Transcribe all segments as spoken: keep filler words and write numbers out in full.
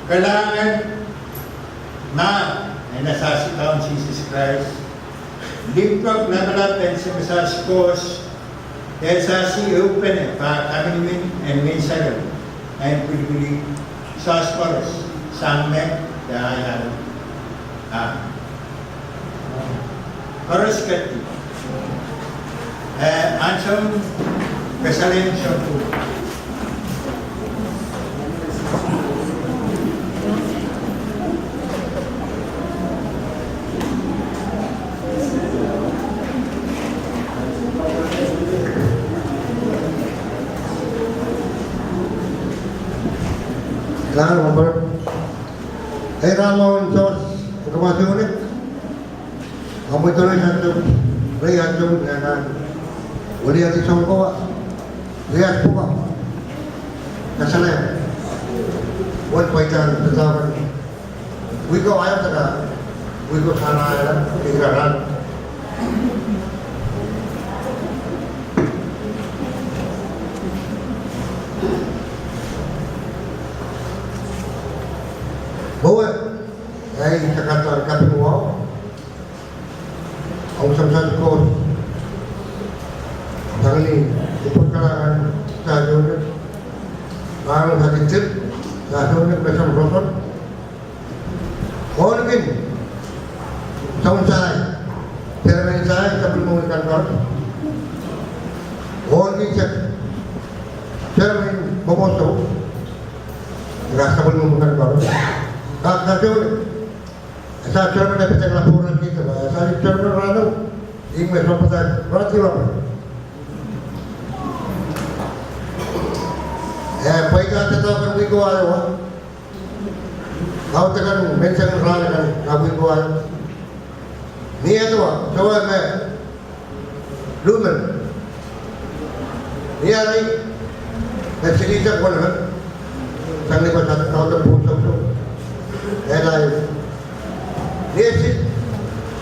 Kalahngan ma en Sahsi Kaun Sises Krais, limpoak lapalap en Sises Krais, de Sahsi ehupene pahn kaminimin en menseng en pwilipwili Sises Krais, sang me de ahi ahlo. Amen. Koaros ketin. Eh, ansou me Pesalem Sohpu. Kalahngan, Robert. Ei, rahn mwahu en Sises, e kawasone. Ahmw idolei ansou, rei ansou, nan weliadi sounkoa, riat pwukoa, kasalehda, wet pweida en pidahn wiko ahi ahlo, wiko sarawi, ira rahn. Mwowe, ei, sakatahr kaping wahu. Ong samsat koht. Tangani, ipwur kalahngan, Sahsi Krais. Pahn sahsi tip, Sahsi Krais, mesang roson. Ohl kin, soun sahi, chairman sahi, sapwellimomwi kan koaros. Ohl kin sehd, chairman mwomwohdiso, ira sapwellimomwi kan koaros. Kak Sahsi Krais. Ese chairman e pidek lapwuran kihda, ese chairman rahnwet, ih me sounpadahk Rati Robert. Eh, pweida en pidahn wiko ahi ahlo. Kaudok en menseng rahn akan, ah, wiko ahi ahlo. Ni ede wa, soh me lumen. Ni ari, me silihsek wenemen. Sang ni pwe sang kaudok pwuhk sohso. Eri, ni ese,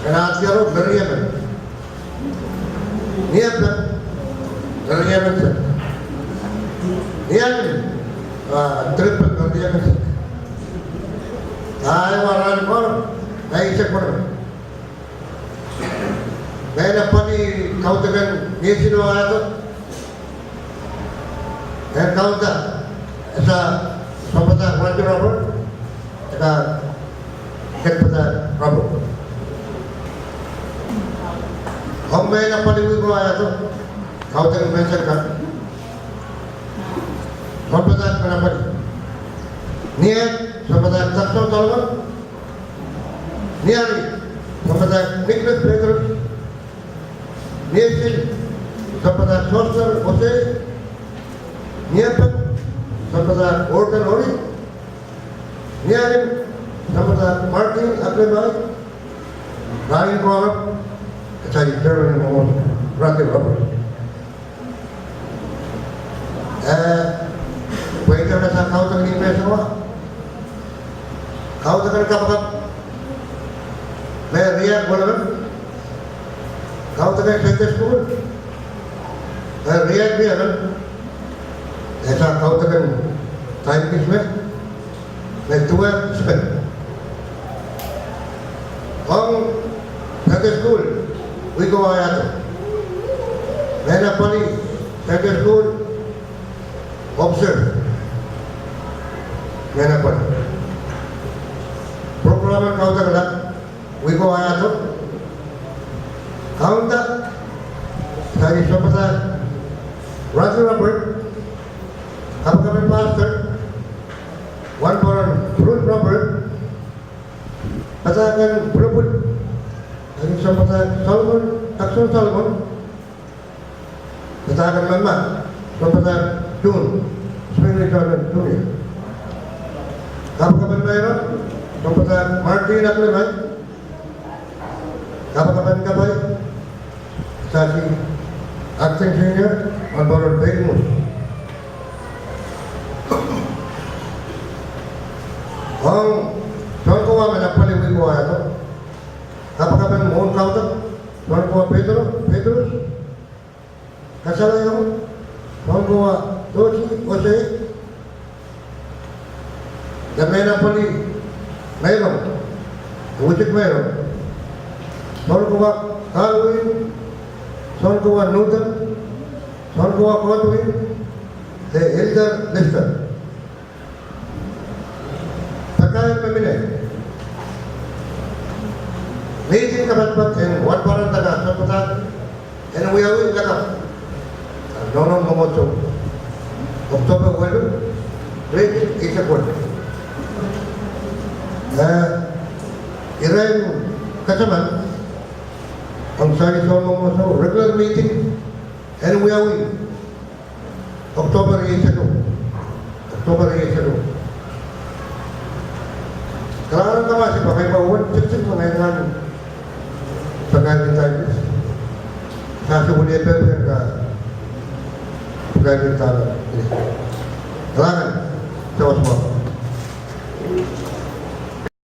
kena tiaro me riemen. Ni ede, me riemen sehd. Ni ari, ah, triple me riemen sehd. Ahi wa rahn koaros, me isek wenemen. Mehlel pali kaudok en ni ese oh ahlo. En kaunda, ese sounpadahk Rati Robert, ese ketin padahk Robert. Ong mehlel pali wiko ahi ahlo, kaudok en menseng kan. Sounpadahk Menapali. Ni ede, sounpadahk Takson Solomon. Ni ari, sounpadahk Nicholas Petrus. Ni ese, sounpadahk Soster Osei. Ni ede, sounpadahk Gordon Ori. Ni alim, sounpadahk Martin Aklemai. Rahn koaros, ese chairman mwomwohdiso, Rati Robert. Eh, pweida me sang kaudok en ni menseng wa. Kaudok en kapakap me riehk wenemen. Kaudok en Sunday school me riehk riemen. Ese kaudok en time kis me me duwehte spend. Ong Sunday school, wiko ahi ahlo. Mehlel pali Sunday school officer. Mehlel pali. Program en kaudok en wiko ahi ahlo. Kaunda, sang ni sounpadahk Rati Robert, kapakap en pastor, wahnpoaron Bruce Robert, padahk en pwulopwul, sang ni sounpadahk Solomon, Takson Solomon, padahk en mehlel, sounpadahk Jun, Smiley Solomon Junior. Kapakap en meirong, sounpadahk Martin Aklemai. Kapakap en kapai, Sahsi Acting Senior, wahnpoaron Pei Mus. Ong sounkowa me pali wiko ahi ahlo. Kapakap en mwohn kaudok, sounkowa Petro, Petrus. Kasalehiong, sounkowa Sosi Osei. Lemena Pali Meirong, Wichik Meirong, Sounkowa Kalwin, Sounkowa Nutan, Sounkowa Kohtuin, de Elder Lester. Pakair me mihmi. Mihting kapatpat en wadwaradala sounpadahk en wiawi lakapw. Nohno Mwomwohdiso, Oktohpa weluh, riekid eisek wet. Eh, irail kataman ong sahi Sounmwomwohdiso regular meeting en wiawi Oktohpa rieisek, Oktohpa rieisek. Kalahngan en kamasi pwe ngehi pahn tikitik me ngehi anahne pakairkihda. Sahse wiliepek en ka pakairkihda. Kalahngan, sawas mwahu.